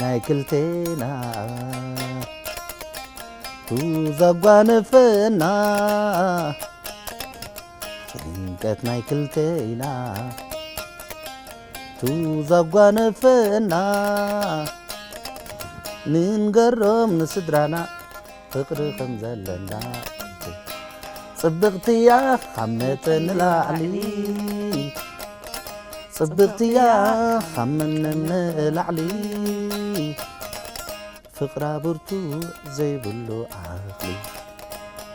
ናይ ክልቴና ቱ ዘጓነፈና፣ ጭንቀት ናይ ክልቴና ቱ ዘጓነፈና፣ ንንገሮም ንስድራና ፍቕሪ ከም ዘለና። ጽብቕትያ ካብ መጠን ንላዕሊ፣ ጽብቕትያ ካብ መነን ንላዕሊ፣ ፍቕራ ብርቱዕ ዘይብሉ ዓቕሊ፣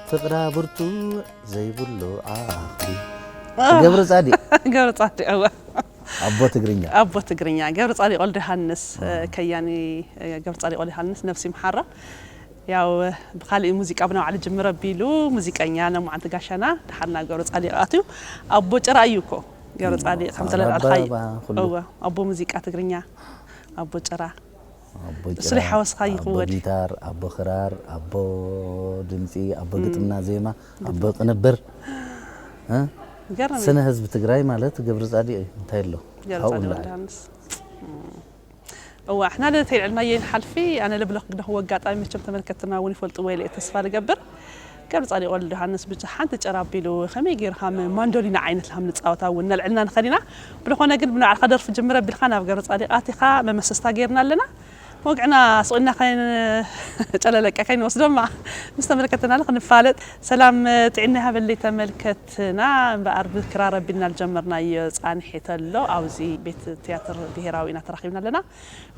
ፍቕራ ብርቱዕ ዘይብሉ ዓቕሊ። ገብረ ጻዲቕ። ገብረ ጻዲቕ፣ እወ። ኣቦ ትግርኛ። ኣቦ ትግርኛ ገብረ ጻዲቕ ወልደ ዮሃንስ፣ እ፣ ከያኒ፣ እ፣ ገብረ ጻዲቕ ወልደ ዮሃንስ ነፍሲ ይምሓራ። ያው ብኻልእ ሙዚቃ ብናባዕሉ ጅምር ኣቢሉ ሙዚቀኛ ነማዓንቲ ጋሻና፣ ደሓር ናብ ገብረ ጻዲቕ ኣትዩ። ኣቦ ጭራ እዩ እኮ ገብረ ጻዲቕ ከም ዘለዓልካይ። ኣበባ ኩሉ። እወ፣ ኣቦ ሙዚቃ ትግርኛ፣ ኣቦ ጭራ። ኣቦ እሱ ጭራ፣ ሓወስካ ኣቦ ይኽወድ። ጊታር፣ ኣቦ ክራር፣ ኣቦ ድምጺ፣ ኣቦ ግጥምና ዜማ፣ ኣቦ ቅንብር። እ? ገርም እዩ። ስነ ህዝቢ ትግራይ ማለት ገብረ ጻዲቕ እዩ። እንታይ ኣሎ? ገብረ ካብኡ ጻዲቕ ንላዕሊ። ወልደሃንስ። እም። እዋ፣ እሕና ለተይልዕልናዮ ይንሓልፊ፣ ኣነ ለብለኹ ግደኽዎ ኣጋጣሚ መቸም ተመልከትና እውን ይፈልጥዎ ኢለ እየ ተስፋ ልገብር። ገብረ ጻዲቕ ወልደሃንስ ብቻ ሓንቲ ጨራ ኣቢሉ ከመይ ገይርካ ም-፣ ማንዶሊና ዓይነት ሃም ንጻወታ እውን ነልዕልና ንኸድ ኢና። ብልኾነ ግን ብናዕልካ ደርፊ ጅምር ኣቢልካ ናብ ገብረ ጻዲቕ ኣቲኻ መመሰስታ ገይርና ኣለና። ወግዕና ስቕ ኢልና ከይን-፣ ጨለለቀ ከይንወስዶማ ምስ ተመልከትና ክንፋለጥ። ሰላም ጥዕና ይሃበለይ ተመልከትና። እምበኣር ብክራር ኣቢልና ዝጀመርናዮ ጻንሒት ኣሎ። ኣብዚ ቤት ትያትር ብሄራዊ ኢና ተራኺብና ኣለና።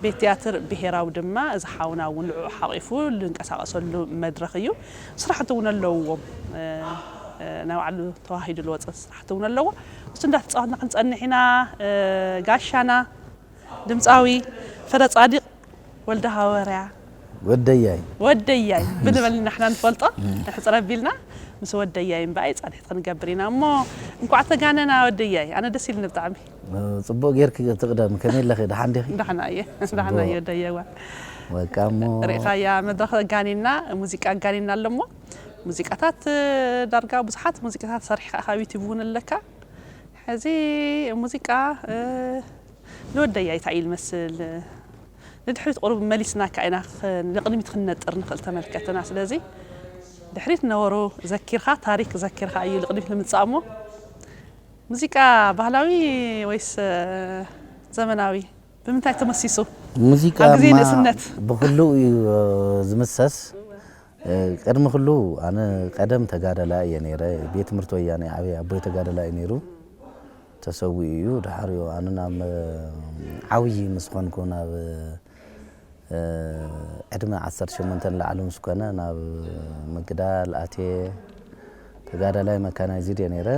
ቤት ትያትር ብሄራዊ ድማ እዚ ሓውና እውን ንዕኡ ሓቒፉ ዝንቀሳቐሰሉ መድረኽ እዩ። ስራሕቲ እውን ኣለውዎም። እ፣ እ፣ ናይ ባዕሉ ተዋሂዱ ዝወፀ ስራሕቲ እውን ኣለዎ። እሱ እንዳተፃወትና ክንፀንሕ ኢና። እ፣ ጋሻና ድምፃዊ ፍረጻዲቕ ወልደሃዋርያ። ወደያይ። ወደያይ ብንበል ንሕና ንፈልጦ። ሕፅር ኣቢልና ምስ ወደያይ እምበኣይ ፃንሒት ክንገብር ኢና እሞ፣ እንኳዕ ተጋነና ወደያይ። ኣነ ደስ ኢልኒ ብጣዕሚ። ጽቡቕ ጌርኪ ትቕደም። ከመይ ኣለኺ? ደሓን ዲኺ? ደሕና እየ። ደሕና እየ ጽቡቕ። ወደያይ። ዋ። በቃ እሞ። ርኢኻያ መድረኽ ኣጋኒና፣ ሙዚቃ ኣጋኒና ኣሎ እሞ፣ ሙዚቃታት ዳርጋ ብዙሓት ሙዚቃታት ሰሪሕካ ካብ ዩቲዩብ እውን ኣለካ። ሕዚ ሙዚቃ፣ እ፣ ንወደያይ እንታይ እዩ ዝመስል? ንድሕሪት ቁሩብ መሊስናካ ኢና፣ ኽ-፣ ንቕድሚት ክንነጥር ንኽእል ተመልከትና። ስለዚ ድሕሪት ነበሩ ዘኪርካ፣ ታሪክ ዘኪርካ እዩ ንቕድሚት ንምጻእ እሞ፣ ሙዚቃ ባህላዊ ወይስ፣ እ፣ ዘመናዊ? ብምንታይ ተመሲሱ? ሙዚቃ ኣብ ግዜ ማ-፣ ንእስነት። ብኹሉ እዩ፣ እ፣ ዝምሰስ። እ፣ ቅድሚ ኩሉ ኣነ ቀደም ተጋዳላይ እየ ነይረ። ቤት ትምህርቲ ወያነ ዓብየ ኣቦይ ተጋዳላይ እዩ ነይሩ። ተሰዊኡ እዩ። ድሓር እዩ ኣነ ናብ፣ እ፣ ዓብዪ ምስ ኾንኩ ናብ፣ እ፣ ዕድመ ዓሰርተ ሸሞንተ ንላዕሊ ምስ ኮነ ናብ ምግዳል ኣትየ። ተጋዳላይ መካናይዝድ እየ ነይረ።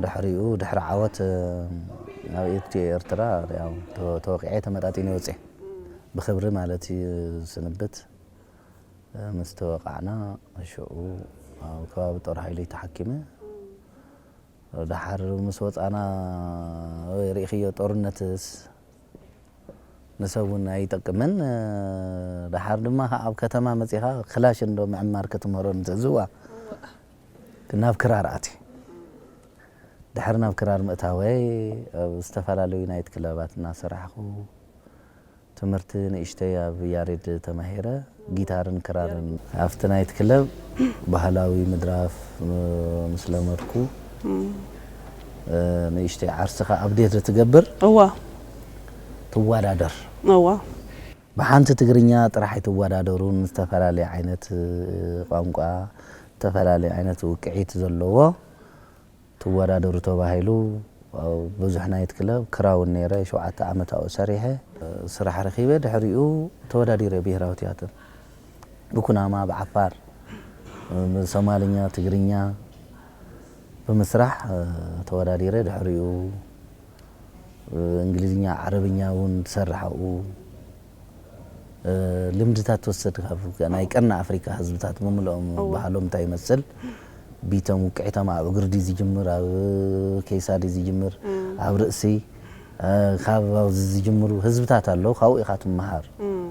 ድሕሪኡ፣ ድሕሪ ዓወት፣ እ፣ ናብ ኤርትራ፣ ያው፣ ተ-፣ ተወቂዐ ተመጣጢነ ወፅየ። ብኽብሪ ማለት እዩ ስንብት። እ፣ ምስ ተወቃዕና፣ ሽዑ ኣብ ከባቢ ጦር ሓይሊ ተሓኪመ። ደሓር ምስ ወጻና፣ ወይ ርኢኽዮ፣ ጦርነትስ ንሰብ እውን ኣይጠቅምን። ደሓር ድማ ኣብ ከተማ መጺኻ ክላሽ እንዶ ምዕማር ክትምህሮ ንትእዝዋ። ናብ ክራር ኣትየ። ድሕሪ ናብ ክራር ምእታወይ፣ ኣብ ዝተፈላለዩ ናይት ክለባት እናሰራሕኹ፣ ትምህርቲ ንእሽተይ ኣብ ያሬድ ተማሂረ፣ ጊታርን ክራርን። ኣብቲ ናይት ክለብ ባህላዊ ምድራፍ፣ ም-፣ ምስ ለመድኩ፣ እም። እ፣ ንእሽተይ ዓርስኻ ኣፕዴት ትገብር፣ እዋ። ትወዳደር። እዋ። ብሓንቲ ትግርኛ ጥራሕ ኣይትወዳደሩን፣ ዝተፈላለየ ዓይነት፣ እ፣ ቋንቋ፣ ዝተፈላለየ ዓይነት ውቅዒት ዘለዎ ትወዳደሩ ተባሂሉ። ኣብ ብዙሕ ናይት ክለብ ክራውን ነይረ፣ ሸውዓተ ዓመት ኣብኡ ሰሪሐ። ስራሕ ረኺበ፣ ድሕሪኡ ተወዳዲረ ብሄራዊ ትያትር። ብኩናማ፣ ብዓፋር፣ ብሶማልኛ፣ ትግርኛ ብምስራሕ፣ እ፣ ተወዳዲረ። ድሕሪኡ፣ እ፣ እንግሊዝኛ፣ ዓረብኛ እውን ትሰርሕ ኣብኡ። እ፣ ልምድታት ትወስድ ካብ ናይ ቀርኒ ኣፍሪካ ህዝብታት ብምልኦም እዎ። ባህሎም እንታይ ይመስል፣ ቢቶም ውቅዒቶም ኣብ እግሪ ድዩ ዝጅምር፣ ኣብ ኬሳ ድዩ ዝጅምር፣ እም። ኣብ ርእሲ፣ እ፣ ካብ ኣብዚ ዝጅምሩ ህዝብታት ኣለዉ፣ ካብኡ ኢኻ ትመሃር። እም።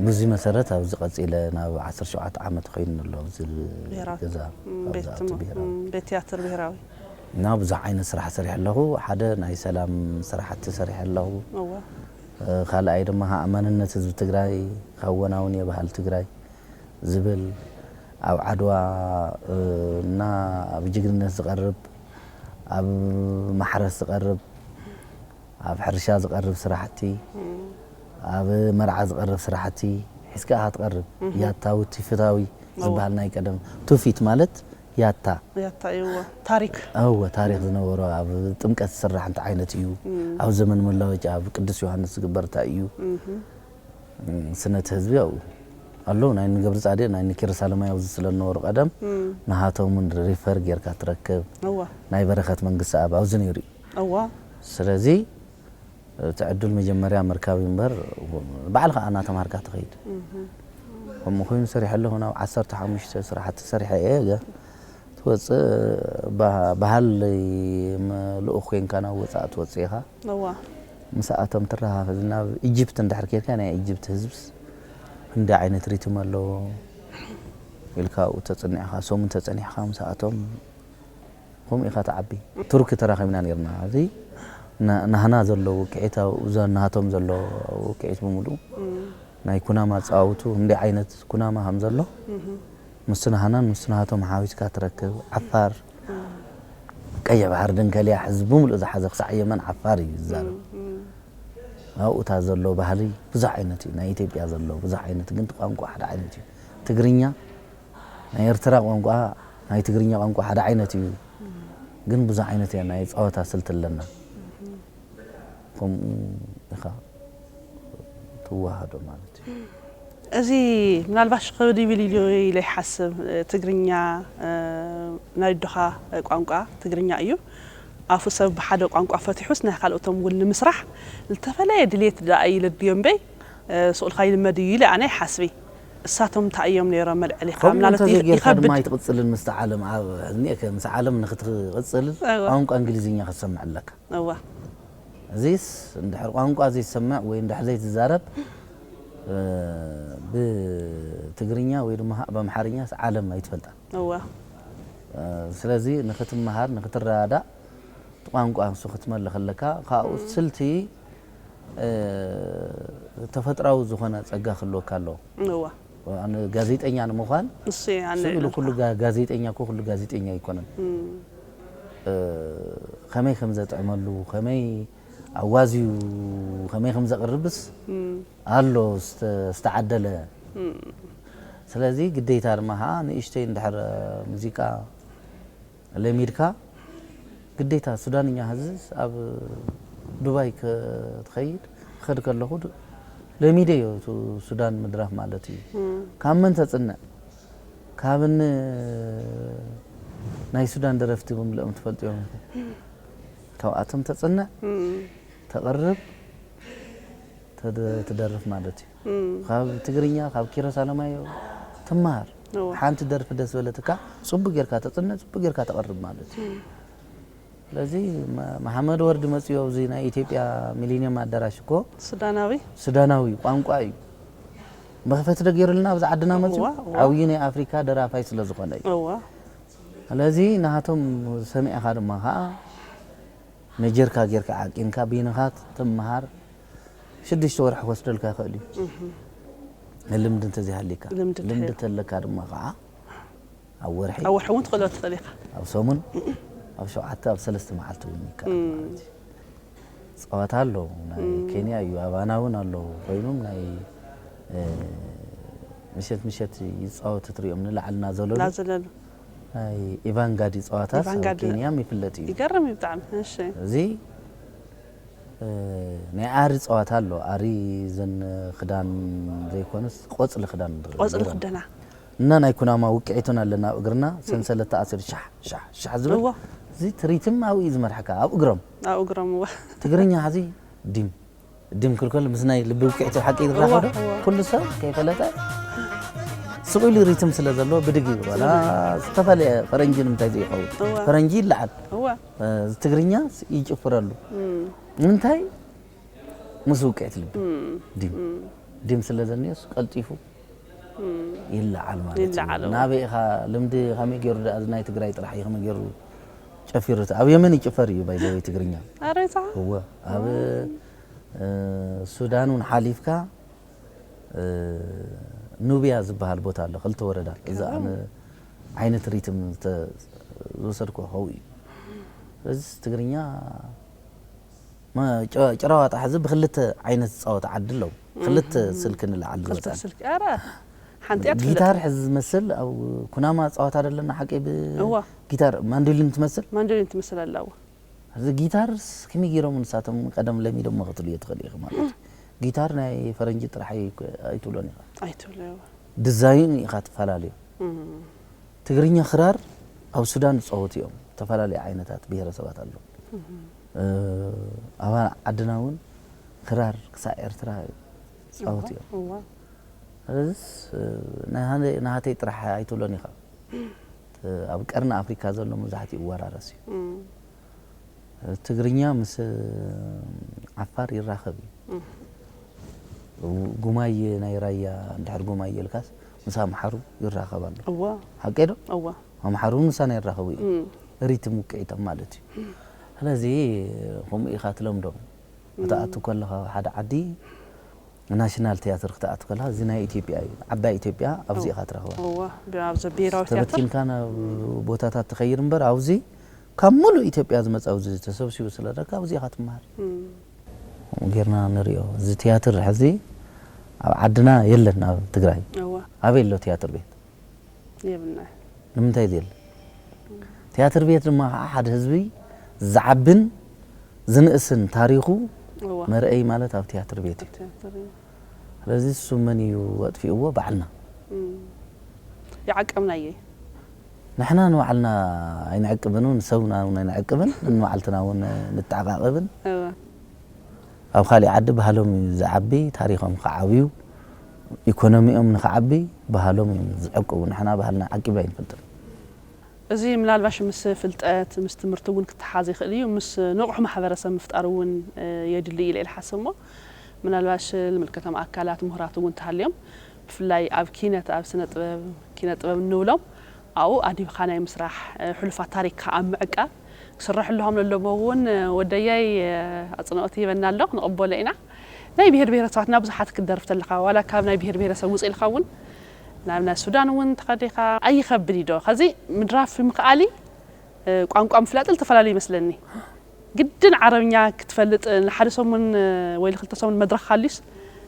ብዙ መሰረት ኣብዚ ቀጺለ ናብ ዓሰርተ ሸውዓተ ዓመት ኮይኑ ኣሎ፣ ኣብዚ ብሄራዊ። ገዛ፣ እም፣ ኣብዚ ቤት ኣብቲ ትምህርቲ፣ ብሄራዊ። እም፣ ቤት ትያትር ብሄራዊ። እና ብዙሕ ዓይነት ስራሕ ሰሪሐ ኣለኹ። ሓደ ናይ ሰላም ስራሕቲ ሰሪሐ ኣለኹ። እወ። ካልኣይ ድማ ከዓ መንነት ህዝቢ ትግራይ፣ ካብ ወናውን እየ ባህሊ ትግራይ ዝብል፣ ኣብ ዓድዋ እና ኣብ ጅግንነት ዝቐርብ፣ ኣብ ማሕረስ ዝቐርብ፣ ኣብ ሕርሻ ዝቐርብ ስራሕቲ፣ ኣብ መርዓ ዝቐርብ ስራሕቲ ሒዝካ ኢኻ ትቐርብ። ያታዊ ትውፊታዊ ዝበሃል ናይ ቀደም ትውፊት ማለት ያታ ያታ እዎ። ታሪክ እወ ታሪክ ዝነበሮ፣ ኣብ ጥምቀት ዝስራሕ እንታይ ዓይነት እዩ፣ ኣብ ዘመን መለወጫ ኣብ ቅዱስ ዮሃንስ ዝግበር እንታይ እዩ፣ ስነቲ ህዝቢ ኣብኡ ኣለዉ። ናይ ንገብሪ ጻድቕ ናይ ንኪሮስ ኣለማየሁ ኣብዚ ስለ ዝነበሩ ቀደም ንሃቶም እውን ሪፈር ጌርካ ትረክብ። እወ ናይ በረኸት መንግስቲ ኣብ ኣብዚ ነይሩ እዩ። እወ ስለዚ እቲ ዕድል መጀመርያ ምርካብ እዩ እምበር፣ ባዕልኻ እናተምሃርካ ትኸይድ። ከምኡ ኮይኑ ሰሪሐ ኣለኹ። ናብ ዓሰርተ ሓሙሽተ ስራሕቲ ሰሪሐ እየ። ገ ትወፅእ፣ ባ- ባህል ልኡኽ ኮይንካ ናብ ወፃእ ትወፅእ ኢኻ። እዋ ምስኣቶም ትረኻኸብ። ናብ ኢጅፕት እንድሕር ኬድካ፣ ናይ ኢጅፕት ህዝብስ እንዲ ዓይነት ሪትም ኣለዎ ኢልካ ኣብኡ ተፅኒዕኻ፣ ሰሙን ተፀኒሕካ ምስኣቶም ከምኡ ኢኻ ትዓቢ። ቱርኪ ተራኺብና ነይርና። እዚ ና- ናህና ዘሎ ውቅዒት፣ ኣብኡ እዛ ናሃቶም ዘሎ ውቅዒት ብምሉእ ናይ ኩናማ ኣጻውቱ እንዲ ዓይነት ኩናማ ከም ዘሎ ምስቲ ናህናን ምስቲ ናሃቶም ሓዊስካ ትረክብ። ዓፋር ቀይሕ ባሕሪ ድንከልያ ህዝቢ ብምሉእ ዝሓዘ ክሳዕ የመን ዓፋር እዩ ዝዛረብ። ኣብኡታ ዘሎ ባህሊ ብዙሕ ዓይነት እዩ። ናይ ኢትዮጵያ ዘሎ ብዙሕ ዓይነት ግን እቲ ቋንቋ ሓደ ዓይነት እዩ። ትግርኛ ናይ ኤርትራ ቋንቋ ናይ ትግርኛ ቋንቋ ሓደ ዓይነት እዩ። ግን ብዙሕ ዓይነት እያ ናይ ጸወታ ስልቲ ኣለና። ከምኡ ኢኻ ትወሃዶ ማለት እዩ። እዚ ምናልባሽ ክብድ ይብል ኢሉ ኢለ ይሓስብ። ትግርኛ ናይ ኣዶኻ ቋንቋ ትግርኛ እዩ። ኣፉ ሰብ ብሓደ ቋንቋ ፈቲሑስ ናይ ካልኦቶም እውን ንምስራሕ ዝተፈለየ ድሌት ደኣ እዩ ለድዮ እምበይ ስቕ ኢልካ ይልመድ እዩ ኢለ ኣነ ይሓስብ እየ። እሳቶም እንታይ እዮም ነይሮም መልዕሊኻ? ከምኡ ማለት ይኽ- እንተዘይጌርካ ይኸብድ። ድማ ኣይትቕፅልን ምስቲ ዓለም። ኣብ እኒኤ ምስ ዓለም ንክትቕፅል እዋ። ቋንቋ እንግሊዝኛ ክትሰምዕ ኣለካ። እዋ። እዚስ እንድሕር ቋንቋ ዘይትሰምዕ ወይ እንድሕር ዘይትዛረብ ብትግርኛ ወይ ድማ ብኣምሓርኛስ ዓለም ኣይትፈልጣን። እዋ። ስለዚ ንክትመሃር ንክትረዳዳእ እቲ ቋንቋ ንሱ ክትመልእ ከለካ ካብኡ ስልቲ ተፈጥራዊ ዝኾነ ጸጋ ክህልወካ ኣለዎ። እዋ። ኣነ ጋዜጠኛ ንምዃን ንሱ ኣነ ስእሉ ኩሉ ጋ- ጋዜጠኛ እኮ ኩሉ ጋዜጠኛ ኣይኮነን። ከመይ ከም ዘጥዕመሉ ከመይ ኣዋዝዩ ከመይ ከም ዘቕርብስ ኣሎ ዝተ- ዝተዓደለ። ስለዚ ግዴታ ድማ ከዓ ንእሽተይ እንድሕር ሙዚቃ ለሚድካ ግዴታ ሱዳንኛ ሕዚ ኣብ ዱባይ ክትኸይድ ክኸድ ከለኹ ድ- ለሚደ እዮ እቲ ሱዳን ምድራፍ ማለት እዩ። ካብ መን ተፅንዕ? ካብ ን ናይ ሱዳን ደረፍቲ ብምልኦም ትፈልጥዮም ኢኹም። ካብኣቶም ተፅንዕ ተቕርብ ተደ- ትደርፍ ማለት እዩ። ካብ ትግርኛ ካብ ኪሮስ ኣለማዮ ትመሃር። እወ። ሓንቲ ደርፊ ደስ በለትካ ጽቡቅ ጌርካ ተጽንዕ ጽቡቅ ጌርካ ተቕርብ ማለት እዩ። ስለዚ መ- መሓመድ ወርዲ መጽዮ ኣብዚ ናይ ኢትዮጵያ ሚሊኒየም ኣዳራሽ እኮ ሱዳናዊ ሱዳናዊ ቋንቋ እዩ መኽፈቲ ደገይሩልና ኣብዚ ዓድና መጽዩ እዋ፣ እዋ። ዓብዪ ናይ ኣፍሪካ ደራፋይ ስለ ዝኾነ እዩ። እዋ ስለዚ ናሃቶም ሰሚዕኻ ድማ ከዓ መጀርካ ጌርካ ዓቂንካ በይንኻ ትመሃር ሽዱሽተ ወርሒ ክወስደልካ ይኽእል እዩ። ልምዲ እንተዘይሃልዩካ ልምዲ ልምዲ እንተሃልዩ። ተለካ ድማ ከዓ ኣብ ወርሒ ኣብ ወርሒ እውን ትኽእሎ ትኽእል ኢኻ። ኣብ ሰሙን ኣብ ሸውዓተ ኣብ ሰለስተ መዓልቲ እውን ይከኣል ማለት እዩ። ፀዋታ ኣሎ ናይ ኬንያ እዩ ኣባና እውን ኣለዉ ኮይኖም ናይ ምሸት ምሸት ይፃወቱ ትሪኦም ንላዕልና ዘለሉ ናዘለሉ ናይ ኢቫንጋዲ ፀዋታ ኢቫንጋዲ ኬንያም ይፍለጥ እዩ። ይገርም እዩ ብጣዕሚ። እሺ እዚ ናይ ኣሪ ፀዋታ ኣሎ። ኣሪ ዘን ክዳን ዘይኮነስ ቆፅሊ ክዳን ቆፅሊ ክደና እና ናይ ኩናማ ውቅዒቱን ኣለና ኣብ እግርና ሰንሰለት ተኣሲሩ ሻሕ ሻሕ ሻሕ ዝብል እዎ። እዚ ትሪትም ኣብኡ እዩ ዝመርሐካ ኣብ እግሮም ኣብ እግሮም እዎ። ትግርኛ ሕዚ ዲም ድም ክልከል ምስ ናይ ልቢ ውቅዒት ሓቂ ይራኸብ ዶ? እዋ፣ እዋ። ኩሉ ሰብ ከይፈለጠ ስቕ ኢሉ ሪትም ስለ ዘለዎ ብድግ ይብል። ዋላ ዝተፈላለየ ፈረንጂ ንምንታይ ዘይኸውን? እዋ። ፈረንጂ ይለዓል። እዋ። እ፣ ትግርኛ ይጭፍረሉ። እም። ንምንታይ? ምስ ውቅዒት ልቢ። እም። ዲም። እም። ዲም ስለ ዘኒኦስ ቀልጢፉ እም። ይለዓል ማለት እዩ። ይለዓል፣ እዋ። ናበይ ኢኻ ልምዲ ከመይ ገይሩ ደኣ እዚ ናይ ትግራይ ጥራሕ እዩ ከመይ ገይሩ ጨፊሩ እቲ ኣብ የመን ይጭፈር እዩ ባይዘወይ ትግርኛ። ኣረ ይዛ? እወ። ኣብ እ፣ ሱዳን እውን ሓሊፍካ፣ እ፣ ኑብያ ዝበሃል ቦታ ኣሎ፣ ክልተ ወረዳ። እዚ ኣነ ዓይነት ሪትም ዝተ-፣ ዝወሰድኩ ከው እዩ። እዚ ትግርኛ መ-፣ ጨ-፣ ጭራዋጣ ሕዚ ብክልተ ዓይነት ዝፃወት ዓዲ ኣለዉ። ክልተ ስልኪ ንላዓሊ ክልተ ዝወፀ። ስልኪ፣ ኧረ፣ ሓንቲ እያ ትፍለጥ። ጊታር ሕዚ ዝመስል ኣብ ኩናማ ፃወታ ደለና ሓቂ ብ-፣ እዋ። ጊታር ማንዶሊን ትመስል? ማንዶሊን ትመስል ኣላ፣ እዋ። እዚ ጊታርስ ከመይ ገይሮም ንሳቶም ቀደም ለሚዶሞ ክትብልዮ ትኽእል ኢኺ ማለት እዩ። ጊታር ናይ ፈረንጂ ጥራሕ ኣይኮ-፣ ኣይትብሎን ኢኻ። ኣይትብሎ፣ እዋ። ዲዛይን ኢኻ ትፈላለዮ። እም። ትግርኛ ክራር ኣብ ሱዳን ዝፃወቱ እዮም። ዝተፈላለዩ ዓይነታት ብሄረሰባት ኣለዉ። እም። እ፣ ኣብ ዓድና እውን ክራር ክሳዕ ኤርትራ ዝፃወቱ እዮም። እዋ። ስለዚስ፣ እ፣ ናይ ሃነ-፣ ናሃተይ ጥራሕ ኣይትብሎን ኢኻ። እ፣ ኣብ ቀርኒ ኣፍሪካ ዘሎ መብዛሕትኡ ይወራረስ እዩ። እም። ትግርኛ ምስ ዓፋር ይራኸብ እዩ። እም። ጉማየ ናይ ራያ እንድሕር ጉማየ ኢልካስ ምስ ኣምሓሩ ይራኸብ ኣሎ። እዋ። ሓቂ ዶ? እዋ። ኣምሓሩ ምሳና ይራኸቡ እዩ። እም። ሪትም ውቅዒቶም ማለት እዩ። ስለዚ ከምኡ ኢኻ ትለምዶም። እም። ክትኣቱ ከለኻ ሓደ ዓዲ ናሽናል ቲያትር ክትኣቱ ከለኻ እዚ ናይ ኢትዮጵያ እዩ። ዓባይ ኢትዮጵያ ኣብዚ እዋ። ኢኻ ትረኽባ። እዋ። ኣብዚ ብሄራዊ ቲያትር። ተበቲንካ ናብ ቦታታት ትኸይድ እምበር ኣብዚ ካብ ሙሉእ ኢትዮጵያ ዝመጽእ ኣብዚ ተሰብሲቡ ስለ ረካ ኣብዚ ኢኻ ትመሃር። እም። ከምኡ ጌርና ንሪኦ። እዚ ቲያትር ሕዚ ኣብ ዓድና የለን፣ ኣብ ትግራይ። እዋ። ኣበይ ኣሎ ቲያትር ቤት? የብልና። ንምንታይ ዘየለ? ቲያትር ቤት ድማ ከዓ ሓደ ህዝቢ ዝዓብን ዝንእስን ታሪኹ እዋ። መርአይ ማለት ኣብ ቲያትር ቤት እዩ። ኣብ ቲያትር እዩ። ስለዚ እሱ መን እዩ ኣጥፊእዎ? ባዕልና። እም። ይዓቀብናየ። ንሕና ንባዕልና ኣይንዕቅብን እውን፣ ሰብና እውን ኣይንዕቅብን፣ ንባዕልትና እውን ንተዓቃቀብን። እዋ። ኣብ ካሊእ ዓዲ ባህሎም እዩ ዝዓቢ፣ ታሪኾም ክዓብዩ፣ ኢኮኖሚኦም ንክዓቢ ባህሎም እዮም ዝዕቅቡ። ንሕና ባህልና ዓቂብና ኣይንፈልጥን። እዚ ምናልባሽ ምስ ፍልጠት፣ ምስ ትምህርቲ እውን ክተሓዝ ይኽእል እዩ። ምስ ንቑሕ ማሕበረሰብ ምፍጣር እውን፣ እ፣ የድሊ ኢለ ኢለ ሓስብ እሞ፣ ምናልባሽ ዝምልከቶም ኣካላት፣ ምሁራት እውን ተሃልዮም፣ ብፍላይ ኣብ ኪነት፣ ኣብ ስነ ጥበብ፣ ኪነ ጥበብ እንብሎም፣ ኣብኡ ኣድሂብካ ናይ ምስራሕ፣ እ፣ ሕሉፋት ታሪክካ ኣብ ምዕቃብ ክስረሐሉ ከም ዘለዎ እውን፣ እ፣ ወደያይ፣ እ፣ ኣጽንኦት ይህበና ኣሎ፣ ክንቕበሎ ኢና። ናይ ብሄር ብሄረሰባትና ብዙሓት ክትደርፍ ተለኻ፣ ዋላ ካብ ናይ ብሄር ብሄረሰብ ውፅእ ኢልካ እውን፣ ናብ ናይ ሱዳን እውን ተኸዲኻ፣ ኣይኸብድ እዩ ዶ? ከዚ ምድራፍ ምኽኣሊ፣ እ፣ ቋንቋ ምፍላጥ ዝተፈላለዩ ይመስለኒ። ግድን ዓረብኛ ክትፈልጥ፣ ንሓደ ሰሙን፣ እ፣ ወይ ንክልተ ሰሙን መድረኽ ሃልዩስ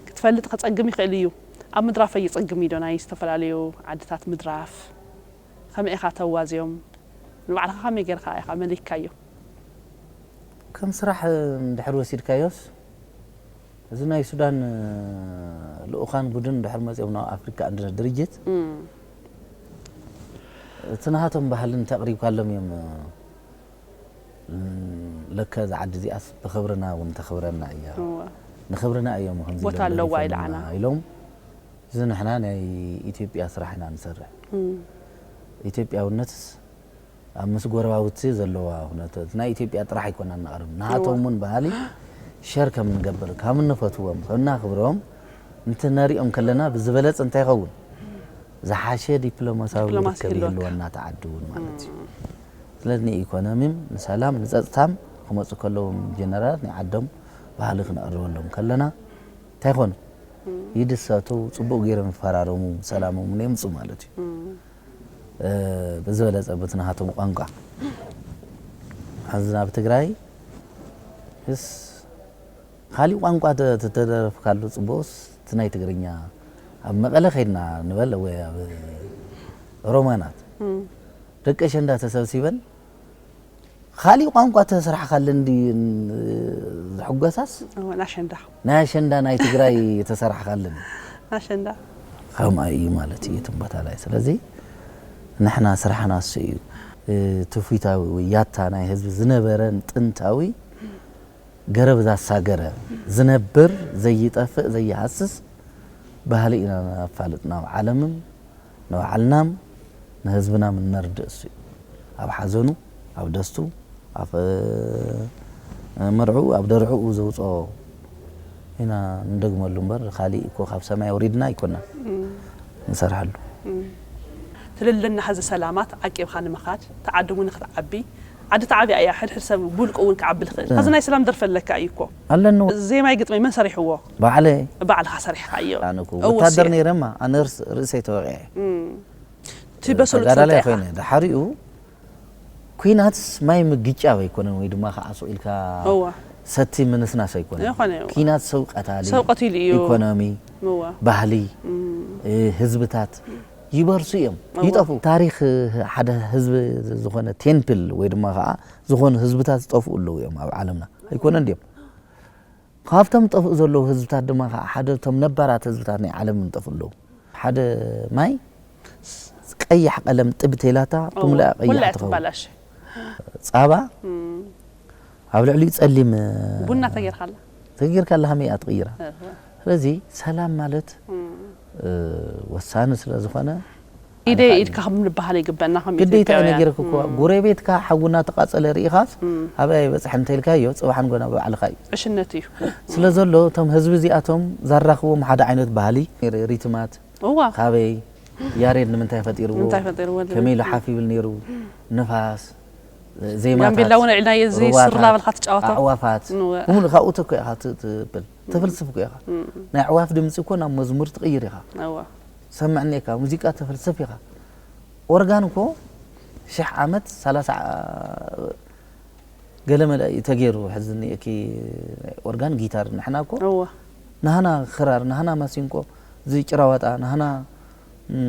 ክትፈልጥ ከጸግም ይኽእል እዩ። ኣብ ምድራፍ ኣየጸግም እዩ ዶ? ናይ ዝተፈላለዩ ዓድታት ምድራፍ ከመይ ኢኻ ተዋዝዮም? ንባዕልኻ ከመይ ጌርካ ኢኻ መሊካዮ? ከም ስራሕ እንድሕር ወሲድካዮስ፣ እዚ ናይ ሱዳን ልኡኻን ቡድን እንድሕር መጺኦም ናብ ኣፍሪካ ኣንድነት ድርጅት፣ እም። እቲ ናሃቶም ባህልን ተቕሪብካሎም እዮም። እም፣ ለከ እዛ ዓዲ እዚኣስ ብኽብርና እውን ተኽብረና እያ። እዋ። ንኽብርና እዮም ከምዚ ቦታ ኢሎም ኣለዋ ደጊፎምና ኢልዓና። ኢሎም፣ እዚ ንሕና ናይ ኢትዮጵያ ስራሕ ኢና ንሰርሕ። እም። ኢትዮጵያውነትስ ኣብ ምስ ጎረባብቲ ዘለዋ ኩነታት ናይ ኢትዮጵያ ጥራሕ ኣይኮናን ነቕርብ። ናሃቶም እውን ባህሊ ሸር ከም ንገብር፣ ከም እንፈትዎም፣ ከም እናኽብሮም እንትነሪኦም ከለና ብዝበለጸ እንታይ ይኸውን? ዝሓሸ ዲፕሎማሳዊ ዲፕሎማሲ ርክብ ይህልወካ። ይህልወና ተዓዲ እውን ማለት እዩ። እም። ስለዚ ንኢኮኖሚም፣ ንሰላም፣ ንጸጥታም ክመጹ ከለዎም ጀነራላት ናይ ዓዶም ባህሊ ክነቕርበሎም ከለና እንታይ ይኾኑ? እም። ይድሰቱ፣ ጽቡቕ ገይሮም ይፈራረሙ፣ ሰላሞም እውን የምጹ ማለት እዩ። እም። እ፣ ብዝበለጸ በቲ ናሃቶም ቋንቋ። ሕዚ ኣብ ትግራይ እስ ካሊእ ቋንቋ ተ-፣ ተተደረፍካሉ ጽቡቕስ እቲ ናይ ትግርኛ ኣብ መቐለ ከይድና ንበል ወይ ኣብ ሮማናት እም። ደቂ ኣሸንዳ ተሰብሲበን ካሊእ ቋንቋ ተሰራሕካለን ድዩ ዝሕጎሳስ? እወ፣ ናይ ኣሸንዳ። ናይ ኣሸንዳ ናይ ትግራይ ተሰራሕካለን። ኣሸንዳ። ከምኣ እዩ ማለት እዩ፣ ትም ቦታ ላይ። ስለዚ ንሕና ስራሕና እሱ እዩ። እ፣ ትውፊታዊ ወይ ያታ ናይ ህዝቢ ዝነበረን ጥንታዊ ገረብ ዛሳገረ ዝነብር ዘይጠፍእ ዘይሃስስ ባህሊ ኢና ነፋልጥ ናብ ዓለምን ንባዕልናም ንህዝብናም እነርድእ እሱ እዩ። ኣብ ሓዘኑ፣ ኣብ ደስቱ፣ ኣብ፣ እ፣ መርዕኡ፣ ኣብ ደርዕኡ ዘውፅኦ ኢና ንደግመሉ እምበር፣ ካሊእ እኮ ካብ ሰማይ ኣውሪድና ኣይኮናን እም። ንሰርሐሉ። እም። ትልልና ሕዚ ሰላማት ዓቂብካ ንምኻድ፣ እቲ ዓዲ እውን ንክትዓቢ፣ ዓዲ ተዓብያ እያ፣ ሕድሕድ ሰብ ብውልቁ እውን ክዓቢ ልኽእል። እ። ኸዚ ናይ ሰላም ደርፊ ኣለካ እዩ እኮ። ኣለኒ። ዜማይ ግጥመይ መን ሰሪሕዎ? ባዕለይ። ባዕልኻ ሰሪሕካዮ። ኣነ እኮ እወ፣ ወታደር እየ። ነይረማ፣ ኣነ ርእስ-፣ ርእሰይ ተወቂዐ። እም። እቲ በሰሉ ተጋዳላይ ትፈልጦ ኢኻ። ኮይነ፣ ድሓሪኡ ኲናትስ ማይ ምግጫብ ኣይኮነን፣ ወይ ድማ ከዓ ሱቕ ኢልካ እወ። ሰቲ ምንስናስ ኣይኮነን። ኣይኮነ፣ እወ። ኲናት ሰብ ቀታሊ፣ ሰብ ቀቲሉ እዩ። ኢኮኖሚ፣ እወ። ባህሊ፣ እም። እ፣ ህዝብታት ይበርሱ እዮም፣ እወ። ይጠፉ። ታሪኽ ሓደ ህዝቢ ዝኾነ ቴምፕል ወይ ድማ ከዓ ዝኾኑ ህዝብታት ዝጠፍኡ ኣለዉ እዮም ኣብ ዓለምና። ኣይኮነን ድዮም? ካብቶም ጠፍኡ ዘለዉ ህዝብታት ድማ ከዓ ሓደ እቶም ነባራት ህዝብታት ናይ ዓለም እንጠፍኡ ኣለዉ። ሓደ ማይ ቀያሕ ቀለም ጥብ ተይላታ እወ፣ ብምልኣ ቀያሕ ኩላ እያ ትኸውን። ትባላሽ። ጻባ እም። ኣብ ልዕሊኡ ጸሊም ቡና ተጌርካላ። ተጌርካላ ሃመይ እያ ትቕይራ። እወ። ስለዚ ሰላም ማለት እም። እ፣ ወሳኒ ስለ ዝኾነ ኢደ ኣነ ኢድካ ከም ንበሃል ይግበና ከም ግዴታ እዩ ኢትዮጵያውያን። ነጊርክ እኮ። እም። ጎረቤትካ ሓዊ እናተቃጸለ ርኢኻስ እም። ኣበይ በጽሕ እንተልካዮ ጽባሕ ንጎና ባዕልኻ እዩ። ዕሽነት እዩ። ስለ ዘሎ እቶም ህዝቢ እዚኣቶም ዘራኽቦም ሓደ ዓይነት ባህሊ፣ ሪትማት፣ እዋ። ካበይ ያሬድ ንምንታይ ፈጢርዎ? ንምንታይ ፈጢርዎ? ከመይ ኢሉ ሓፍ ይብል ነይሩ? ንፋስ፣ ዜማታት፣ ጋምቤላ እውን ኣዕልናዮ እዚ ሩባታት፣ ስር እናበልካ ትጫወቶ። ኣዕዋፋት፣ እወ። ብምሉእ ካብኡ ተኮ ኢኻ ት-፣ ትብል። እም። ተፈልስፍ እኮ ኢኻ። እም። ናይ ኣዕዋፍ ድምጺ እኮ ናብ መዝሙር ትቕይር ኢኻ። እወ። ሰምዕኒ ኢኻ፣ ሙዚቃ ተፈልስፍ ኢኻ። ኦርጋን እኮ ሽሕ ዓመት፣ ሰላሳ ገለ መለ እዩ ተገይሩ። ሕዚ እኒኤኪ ኦርጋን፣ ጊታር፣ ንሕና እኮ እወ። ናህና ክራር፣ ናህና ማሲንቆ፣ እዚ ጭራዋጣ፣ ናህና፣ እም፣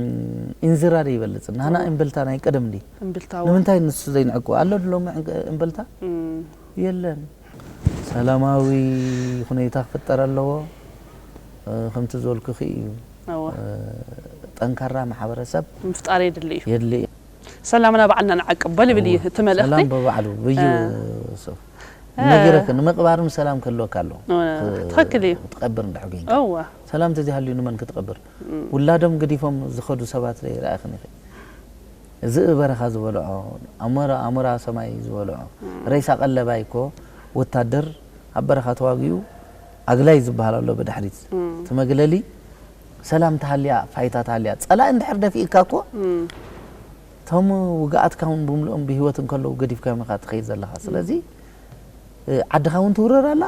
እንዝራ ዶ ይበልጽ? ናህና እወ። እምብልታ ናይ ቀደም እንዲ። እምብልታ እወ። ንምንታይ ንሱ ዘይንዕቅቦ? ኣሎ ዶ ሎሚ ዕንቅ-፣ እምብልታ? እም። የለን። ሰላማዊ ሁኔታ ክፍጠር ኣለዎ። እ፣ ከምቲ ዝበልኩኺ እዩ። እወ። እ፣ ጠንካራ ማሕበረሰብ ምፍጣር የድሊ እዩ። የድሊ እዩ። ሰላምና ባዕልና ንዓቅብ በል ይብል እዩ እወ። እቲ መልእኽቲ። ሰላም ብባዕሉ ብዩ እ። ሰብ እ። ነገረክ፣ ንምቕባርም ሰላም ክህልወካ ኣለዎ። እወ፣ ክ-፣ ትኽክል እዩ። ክትቐብር እንድሕር ኮይንካ። እወ። ሰላም ተዘይሃልዩ ንመን ክትቐብር? እም። ውላዶም ገዲፎም ዝኸዱ ሰባት ዘይረኣኽን ኢኺ። ዝኢ በረኻ ዝበልዖ፣ ኣሞራ፣ ኣሞራ ሰማይ ዝበልዖ፣ እም። ሬሳ ቀለባይ እኮ ወታደር ኣብ በረኻ ተዋጊኡ ኣግላይ ዝበሃል ኣሎ ብድሕሪት። እም። እቲ መግለሊ ሰላም ተሃልያ፣ ፋይታ ተሃልያ። ጸላኢ እንድሕር ደፊእካ እኮ፣ እም። እቶም ውግኣትካ እውን ብምልኦም ብህይወት እንከለዉ ገዲፍካዮም ኢኻ ትኸይድ ዘለኻ። እም። ስለዚ፣ እ፣ ዓድኻ እውን ትውረር ኣላ።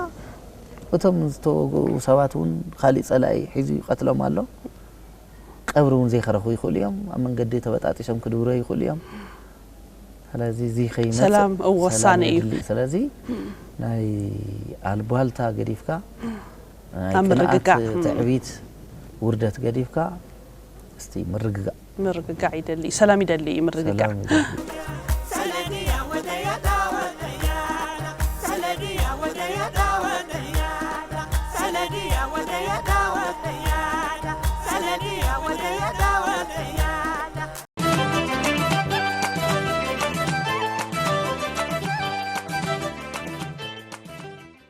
እቶም ዝተወግኡ ሰባት እውን ካሊእ ጸላኢ ሒዙ ይቐትሎም ኣሎ። ቀብሪ እውን ዘይከረኹ ይኽእሉ እዮም። ኣብ መንገዲ ተበጣጢሶም ክድብሩ ይኽእሉ እዮም። ስለዚ እዚ ከይመጽእ ሰላም፣ እወ፣ ሰላም ወሳኒ እዩ። የድሊ። ስለዚ ናይ ኣልቧልታ ገዲፍካ፣ ናይ ኣብ ቅንኣት፣ ምርግጋዕ። ትዕቢት፣ ውርደት ገዲፍካ፣ እስቲ ምርግጋዕ። ምርግጋዕ ይደሊ እዩ። ሰላም ይደሊ እዩ፣ ምርግጋዕ። ሰላም ይደሊ።